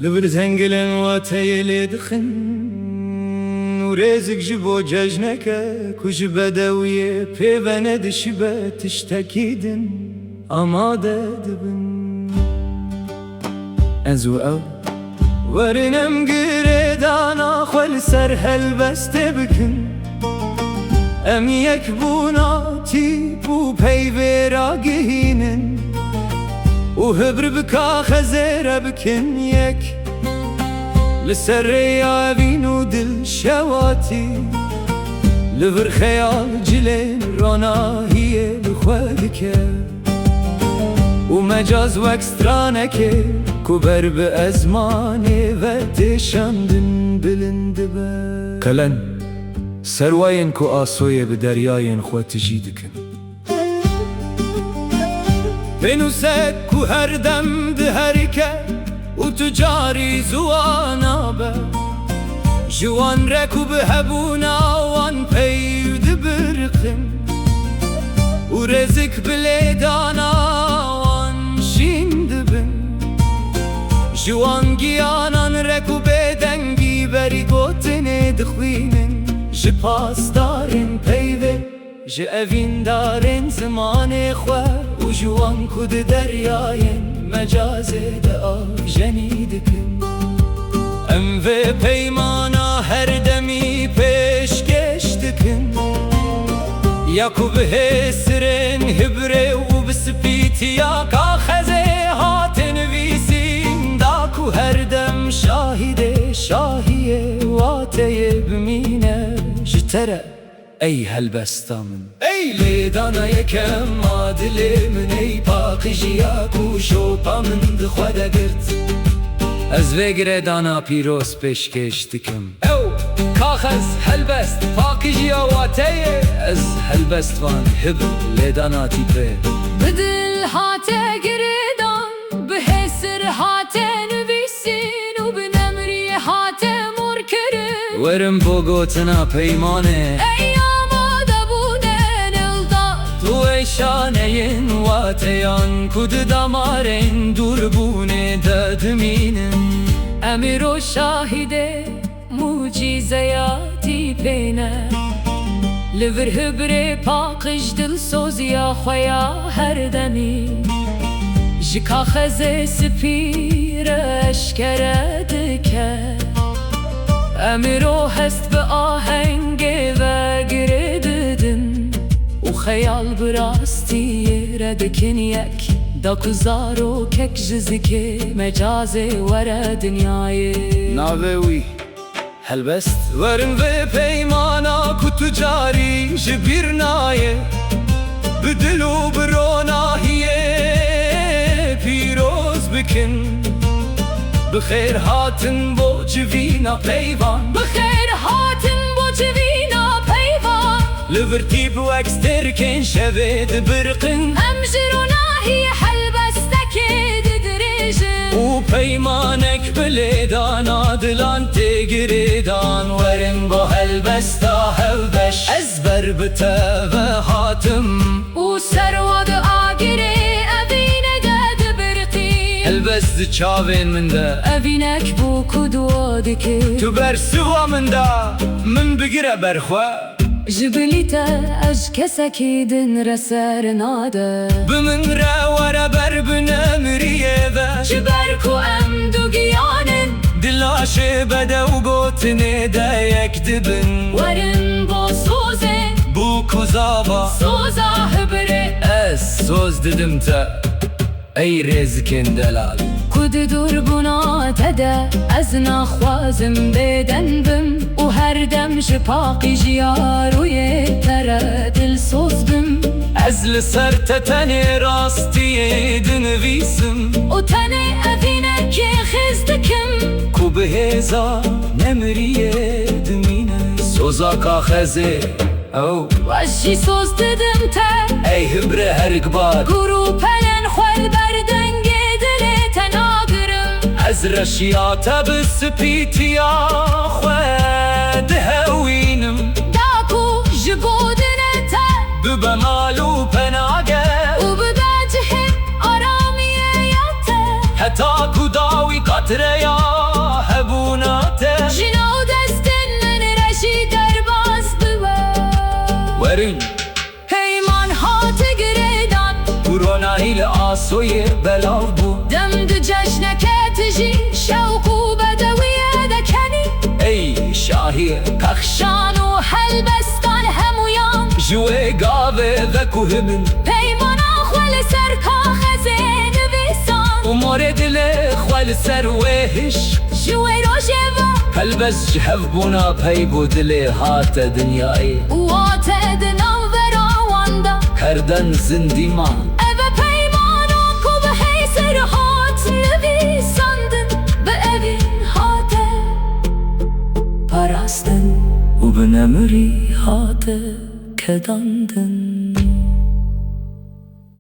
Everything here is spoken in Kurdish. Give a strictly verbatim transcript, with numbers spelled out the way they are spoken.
Li vir zengilên wateyê lê dixin û rêzik ji bo cejneke ku ji bedewiyê pê ve nedişibe tiştekî din amade dibin. Ez û ew. Werin em girêdana xwe li ser helbestê bikin. Em yekbûna tîp û peyvê ragihînin û hibr bi kaxezê re bikin yek. Li ser rêya evîn û dilşewatî, li vir xeyal cilên ronahiyê bi xwe dike û mecaz wek stranekê ku ber bi ezmanê ve tê şandin bilind dibe. Kelen, serwayên ku asoyê bi deryayên xwe tijî dikin. Pênûsek ku her dem diherike û tu carî ziwana be, ji wan re ku bi hebûna wan peyv dibiriqin û rêzik bi lêdana wan şîn dibin. Ji wan giyanan re ku bêdengî berî gotinê dixwînin, ji pasdarên peyvê, ji evîndarên zimanê xwe û ji wan ku di deryayên mecazê de avjenî dikin. Em vê peymana her demî pêşkêş dikin, ya ku bi hêsirên hibrê û bi spîtiya kaxezê hate nivîsîn, da ku her dem şahidê şahiyê wateyê bimîne ji te re. Ey helbesta min. Ey lêdana yekem a dilê min, ey paqijiya ku şopa min di xwe de girt. Ez vê girêdana pîroz pêşkêş dikim. Ew, kaxez, helbest, paqijiya wateyê. Ez helbestvan, hibr, lêdana tîpê. Bi dil hate girêdan, bi hêsir hate nivîsîn û bi nemrî hate morkirin. Werin bo gotina peymanê. Ey amadebûnên hilda. Tu ey şaneyên wateyan ku di damarên dûrbûnê de dimînin. Em îro şahidê mucîzeya tîpê ne. Li vir hibrê paqij dilsoziya xwe ya her demî ji kaxezê spî re eşkere dike. Em îro hest bi ahengê ve girê didin û xeyal bi rastiyê re dikin yek. Da ku zarokek ji zikê mecazê were dinyayê. Navê wî. Helbest. Werin vê peymana ku tu carî ji bîr nayê, bi dil û bi ronahiyê pîroz bikin. Bi xêr hatin bo civîna peyvan. Bi xêr hatin bo civîna peyvan. Li vir tîp wek stêrkên şevê dibiriqin. Em ji ronahiyê helbestekê didirêjin. Û peymanek bi lêdana dilan tê girêdan. Werin bo helbesta hevbeş. Ez ber bi te ve hatim. Û serwa di agirê evînê de dibiriqî. Helbest di çavên min de. Evînek bû ku dua dikir. Tu ber siwa min de, min bigire ber xwe. Ji bilî te ez ji kesekî din re ser nade. Bi min re were ber bi nemiriyê ve. Ji ber ku em du giyan in. Di laşê bedew gotinê de yek dibin. Werin bo sozê. Bû ku zava. Soza hibirê. Ez soz didim te. Ey rêzikên delal. Ku di dûrbûna te de ez naxwazim bêdeng bim û her dem ji paqijiya rûyê te re dilsoz bim. Ez li ser te tenê rastiyê dinivîsim. Û tenê evînekê xêz dikim. Ku bi hêza nemiriyê dimîne. Soza kaxezê. Ew. Ez jî soz didim te. Ey hibre herikbar. Gur û pelên xwe li ber dengê dilê te nagirim. Ez reşiya te bi spîtiya xwe dihewînim. Da ku ji bo dinê te. Bibe mal û penage. Û bibe cihê aramiyê ya te. Heta ku dawî Xatireya hebûna te. Jina û destên min re jî derbas bibe. Werin. Peyman hate girêdan. Û ronahî li asoyê belav bû. Dem di cejneke tijî şewq û bedewiyê de kenî. Ey şahî pexşan û helbestan hemûyan. Ji wê gavê vekuhimin. Peymana xwe li ser kaxezê nivîsand. Û morê dilê xwe li ser wê hişk. Ji wê rojê ve. Helbest ji hevbûna peyv û dilê hate dinyayê. Û hate di navbera wan de. Kerden zindî man. Ev e peymana ku bi hêsir hat nivîsandin. Bi evîn hate parastin. Û bi nemirî hate kedandin.